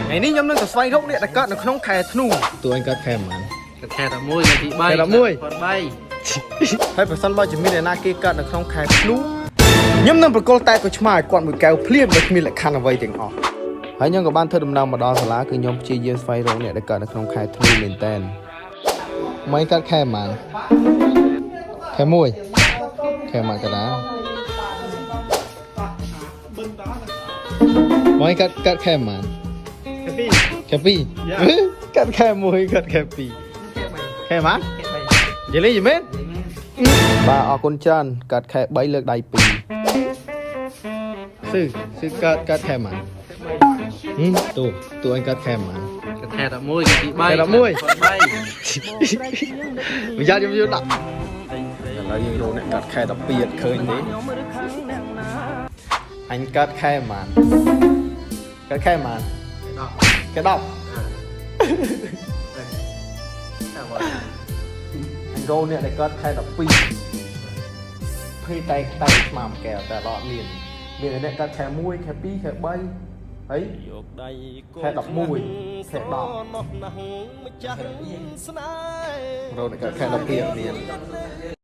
ថ្ងៃនេះខ្ញុំនឹងទៅស្វែងរកអ្នកដែលកើតនៅក្នុងខែធ្នូ តួអញកើតខែប៉ុន្មាន ខែ11ថ្ងៃទី3 ខែ11 3 ហើយប្រសិនបើជាមានអ្នកណាគេកើតនៅក្នុងខែធ្នូខ្ញុំនឹងប្រកល់តែក៏ឆ្មាឲ្យគាត់មួយកែវភ្លាមដោយគ្មានលក្ខខណ្ឌអ្វីទាំងអស់ ហើយខ្ញុំក៏បានធ្វើដំណើរមកដល់សាលាគឺខ្ញុំព្យាយាមស្វែងរកអ្នកដែលកើតនៅក្នុងខែធ្នូមែនតើមិនកើតខែប៉ុន្មានខែ1ខែមករាមិនកើតកើតខែប៉ុន្មានខែ2ខែ2កើតខែ1កើតខែ2ខែប៉ុន្មាននិយាយលេងយីមែនបាទអរគុណច្រើនកើតខែ3លើកដៃ2ស៊ឺស៊ឺកើតកើតខែប៉ុន្មាន ហឹមទូទូអញកាត់ខែប៉ុន្មាន ខែ11ថ្ងៃទី3 ខែ11 ប្រយ័ត្នខ្ញុំយកដាក់ឥឡូវយើងរកអ្នកកាត់ខែ12អត់ឃើញទេអញកាត់ខែប៉ុន្មានកាត់ខែប៉ុន្មានខែ10អញរកអ្នកដែលកាត់ខែ12ភ័យតែតែស្មាមកែវតែអត់មានមានតែអ្នកកាត់ខែ1ខែ2ខែ3ហើយ យកដៃ ខែ11ខែ10 ណោះណាស់ម្ចាស់ស្នេហ៍ រកអ្នកកាត់ខែ12អត់មាន